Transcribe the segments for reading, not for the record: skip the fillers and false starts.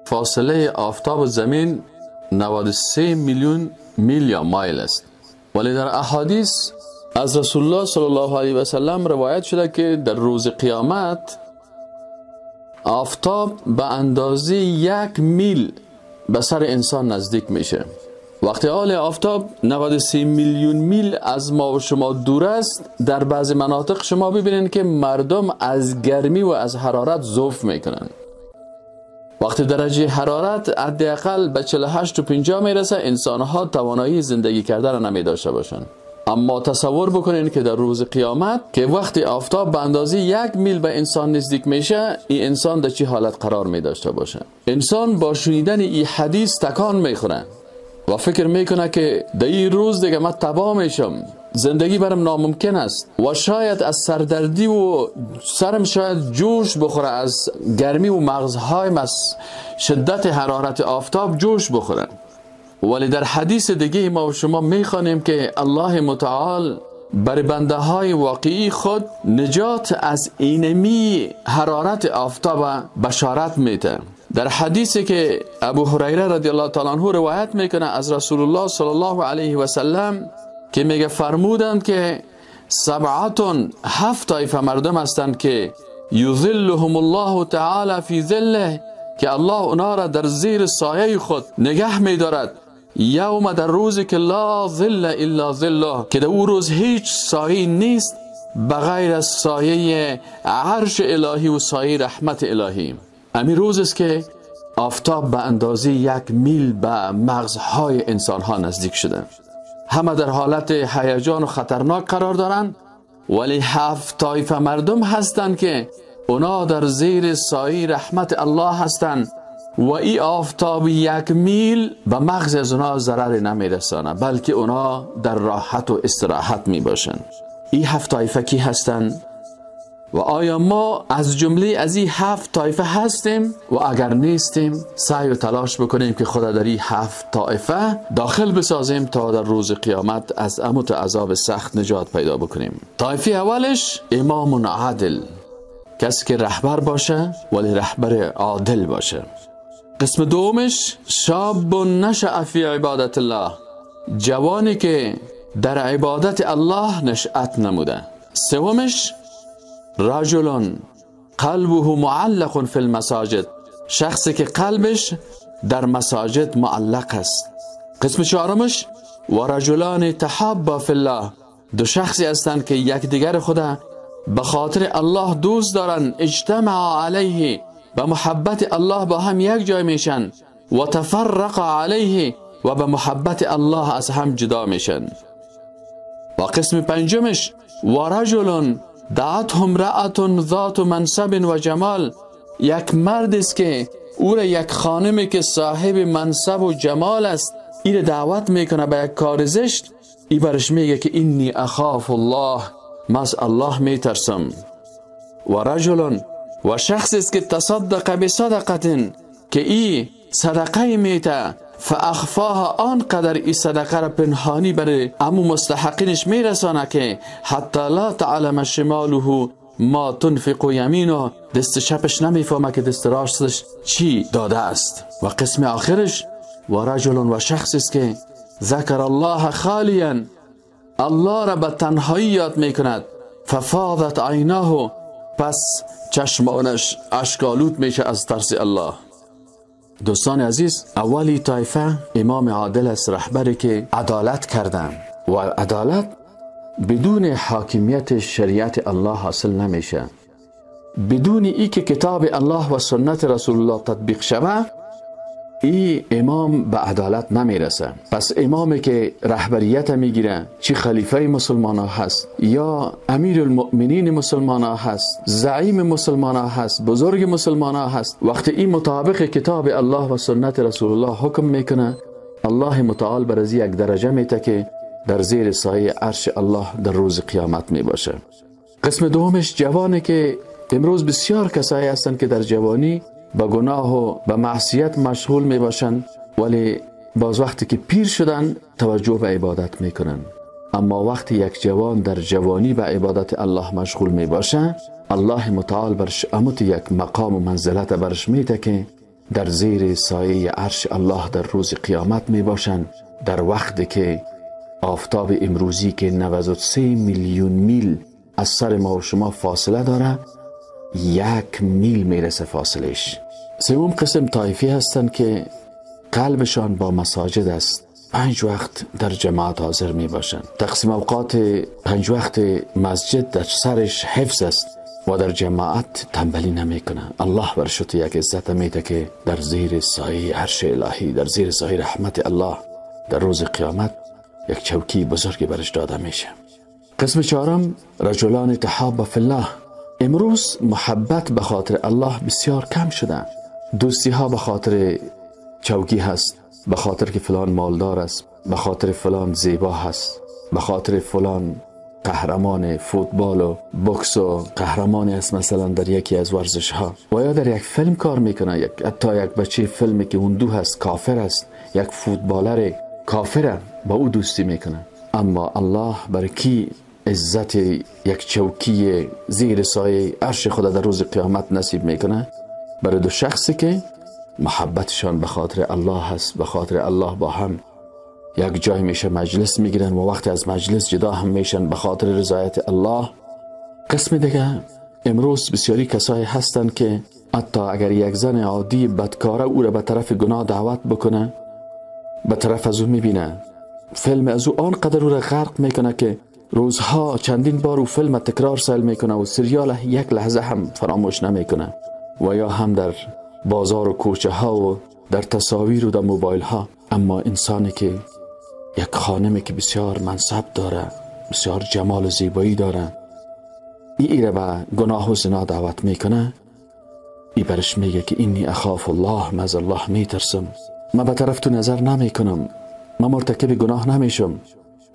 فاصله آفتاب و زمین 93 میلیون میل یا مایل است، ولی در احادیث از رسول الله صلی الله علیه و سلم روایت شده که در روز قیامت آفتاب به اندازه 1 میل به سر انسان نزدیک میشه. وقتی حال آفتاب 93 میلیون میل از ما و شما دور است، در بعض مناطق شما ببینید که مردم از گرمی و از حرارت ضعف میکنن. وقتی درجه حرارت حداقل به 48 و 50 میرسه، انسانها توانایی زندگی کردن را نمی داشته باشند. اما تصور بکنین که در روز قیامت که وقتی آفتاب به اندازه 1 میل به انسان نزدیک میشه، این انسان در چه حالت قرار می داشته باشه؟ انسان با شنیدن این حدیث تکان میخوره و فکر میکنه که در این روز دیگه من تباه میشم، زندگی برم ناممکن است و شاید از سردردی و سرم شاید جوش بخوره، از گرمی و مغزهایم از شدت حرارت آفتاب جوش بخوره. ولی در حدیث دیگه ما و شما میخوانیم که الله متعال بر بنده های واقعی خود نجات از اینمی حرارت آفتاب بشارت میده. در حدیثی که ابو هریره رضی الله تعالی عنه روایت میکنه از رسول الله صلی الله علیه و سلم که میگه فرمودند که سبعتون، 7 طایفه مردم هستند که یظلهم الله تعالی فی ظله، که الله اونا را در زیر سایه خود نگه میدارد، یوم، در روزی که لا ظل الا ظله، که در او روز هیچ سایه نیست بغیر از سایه عرش الهی و سایه رحمت الهی. امی روز است که آفتاب به اندازه 1 میل به مغزهای انسانها نزدیک شده، همه در حالت هیجان و خطرناک قرار دارند، ولی 7 طایفه مردم هستند که اونا در زیر سایه رحمت الله هستند و ای آفتاب 1 میل به مغز از اونا ضرر نمیرسانه، بلکه اونا در راحت و استراحت می باشند. ای 7 طایفه کی هستند؟ و آیا ما از جمله از این 7 طایفه هستیم؟ و اگر نیستیم سعی و تلاش بکنیم که خدا در این 7 طایفه داخل بسازیم تا در روز قیامت از اموت عذاب سخت نجات پیدا بکنیم. طایفه اولش امام عادل، کسی که رهبر باشه ولی رهبر عادل باشه. قسم دومش شاب نشأ فی عبادت الله، جوانی که در عبادت الله نشأت نموده. سومش رجل قلبه معلق فی المساجد، شخصی که قلبش در مساجد معلق است. قسم چهارمش و رجلان تحابا فی الله، دو شخصی هستند که یکدیگر خود به خاطر الله دوست دارند، اجتمع علیه، به محبت الله با هم یک جای میشن، و تفرق علیه، و به محبت الله از هم جدا میشن. و قسم پنجمش و رجل دعته امرأة ذات منصب و جمال، یک مرد است که او را یک خانمی که صاحب منصب و جمال است ای را دعوت میکنه به یک کار زشت، ای برش میگه که انی اخاف الله، من از الله میترسم. و رجل، و شخص است که تصدق بصدقه، که ای صدقه میته، فاخفاها، آنقدر ای صدقه را پنهانی برای امو مستحقینش میرسانه که حتی لا تعلم شماله ما تنفق یمینه، دست چپش نمیفهمه که دست راستش چی داده است. و قسم آخرش و رجل، و شخص است که ذکر الله خالیا، الله را به تنهایی یاد میکند، ففاضت عیناه، پس چشمانش اشکالود میشه از ترس الله. دوستان عزیز، اولی طایفه امام عادل است، رهبری که عدالت کردن و عدالت بدون حاکمیت شریعت الله حاصل نمیشه، بدون ای که کتاب الله و سنت رسول الله تطبیق شوه ای امام به عدالت نمیرسه. پس امامی که رهبریت میگیره، چی خلیفه مسلمان ها هست یا امیر المؤمنین مسلمان ها هست، زعیم مسلمان ها هست، بزرگ مسلمان ها هست، وقتی این مطابق کتاب الله و سنت رسول الله حکم میکنه، الله متعال بر از یک درجه میته که در زیر سایه عرش الله در روز قیامت می باشه. قسم دومش جوانی که امروز بسیار کسایی هستند که در جوانی با گناه و به معصیت مشغول می باشند، ولی باز وقتی که پیر شدن توجه به عبادت می کنند. اما وقتی یک جوان در جوانی به عبادت الله مشغول می باشه، الله متعال برش امت یک مقام و منزلت برش میده که در زیر سایه عرش الله در روز قیامت می باشند، در وقتی که آفتاب امروزی که 93 میلیون میل از سر ما و شما فاصله داره، 1 میل میرسه فاصلش. سوم قسم طایفی هستند که قلبشان با مساجد است، 5 وقت در جماعت حاضر می باشند. تقسیم اوقات 5 وقت مسجد در سرش حفظ است و در جماعت تنبلی نمی کنه. الله برش یک عزت میده که در زیر سایه عرش الهی، در زیر سایه رحمت الله در روز قیامت یک چوکی بزرگی برش داده میشه. قسم چهارم رجلان تحابا فی الله. امروز محبت به خاطر الله بسیار کم شده. دوستی ها به خاطر چوکی هست، به خاطر که فلان مالدار است، به خاطر فلان زیبا هست، به خاطر فلان قهرمان فوتبال و بوکس و قهرمانی است مثلا در یکی از ورزش ها، و یا در یک فیلم کار میکنه، یک حتی یک بچه فیلمی که هندو هست، کافر است، یک فوتبالر کافر با او دوستی میکنه. اما الله برای کی عزت یک چوکی زیر سایه عرش خدا در روز قیامت نصیب میکنه؟ برای دو شخصی که محبتشان به خاطر الله هست، به خاطر الله با هم یک جای میشه مجلس میگیرن و وقتی از مجلس جدا هم میشن به خاطر رضایت الله. قسم دیگه امروز بسیاری کسایی هستن که حتی اگر یک زن عادی بدکاره او را به طرف گناه دعوت بکنه، به طرف از او میبینه، فیلم از او آنقدر او را غرق میکنه که روزها چندین بار او فیلم تکرار سیل میکنه و سریال یک لحظه هم فراموش نمیکنه، و یا هم در بازار و کوچه ها و در تصاویر و در موبایل ها. اما انسانی که یک خانمی که بسیار منصب داره، بسیار جمال و زیبایی داره، ای را به گناه و زنا دعوت میکنه، ای برش میگه که اینی اخاف الله، من از الله میترسم، من به طرف تو نظر نمیکنم، من مرتکب گناه نمیشم،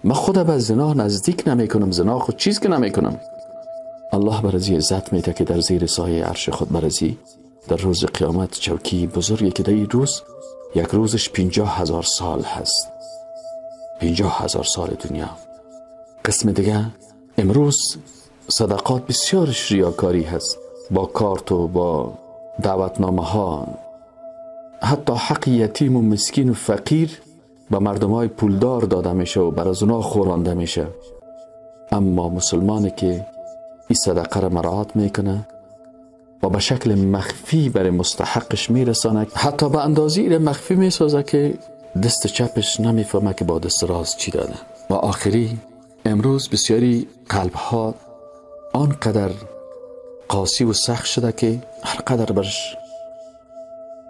من خود به زنا نزدیک نمیکنم، زنا خود چیز که نمیکنم. الله برازی عزت میده که در زیر سایه عرش خود برازی در روز قیامت چوکی بزرگی که در این روز یک روزش 50,000 سال هست، 50,000 سال دنیا. قسم دیگه امروز صدقات بسیارش ریاکاری هست، با کارت و با دعوتنامه ها، حتی حق یتیم و مسکین و فقیر به مردم های پولدار داده میشه و بر از اونا خورانده میشه. اما مسلمانی که این صدقه را مراعات میکنه و به شکل مخفی برای مستحقش میرسانه، حتی به اندازه ایره مخفی میسازه که دست چپش نمیفهمه که با دست راست چی داده. و آخری امروز بسیاری قلب ها آنقدر قاسی و سخت شده که هر قدر برش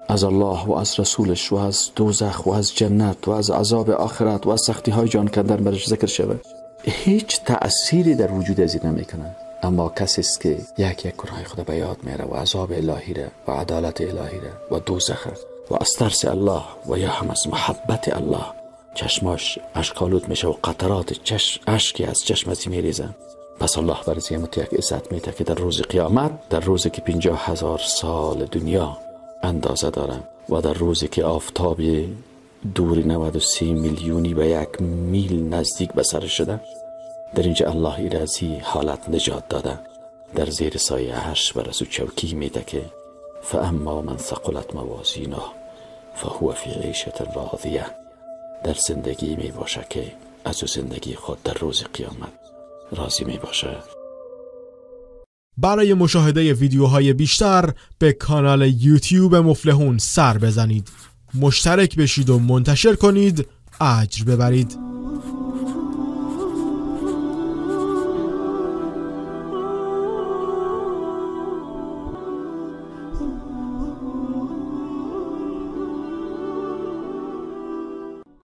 از الله و از رسولش و از دوزخ و از جنت و از عذاب آخرت و از سختی های جان کندن برش ذکر شود، هیچ تأثیری در وجود از این نمیکنه. اما کسی است که یک یک گناه خدا به یاد میاره و عذاب الهی را و عدالت الهی را و دوزخ و از ترس الله و یا هم از محبت الله چشماش اشکالود میشه و قطرات چشم اشکی از چشم از میریزن. پس الله بر زیمت یک عزت میده که در روز قیامت، در روزی که 50,000 سال دنیا اندازه داره و در روزی که آفتاب دور 93 میلیونی به 1 میل نزدیک به سر شده، در اینجا الله ایره از این حالت نجات داده، در زیر سایه عرش بر از او چوکی میده که فاما من ثقلت موازینه فهو فی عیشة راضیه، در زندگی می باشه که از او زندگی خود در روز قیامت راضی می باشه. برای مشاهده ویدیوهای بیشتر به کانال یوتیوب مفلحون سر بزنید، مشترک بشید و منتشر کنید، اجر ببرید.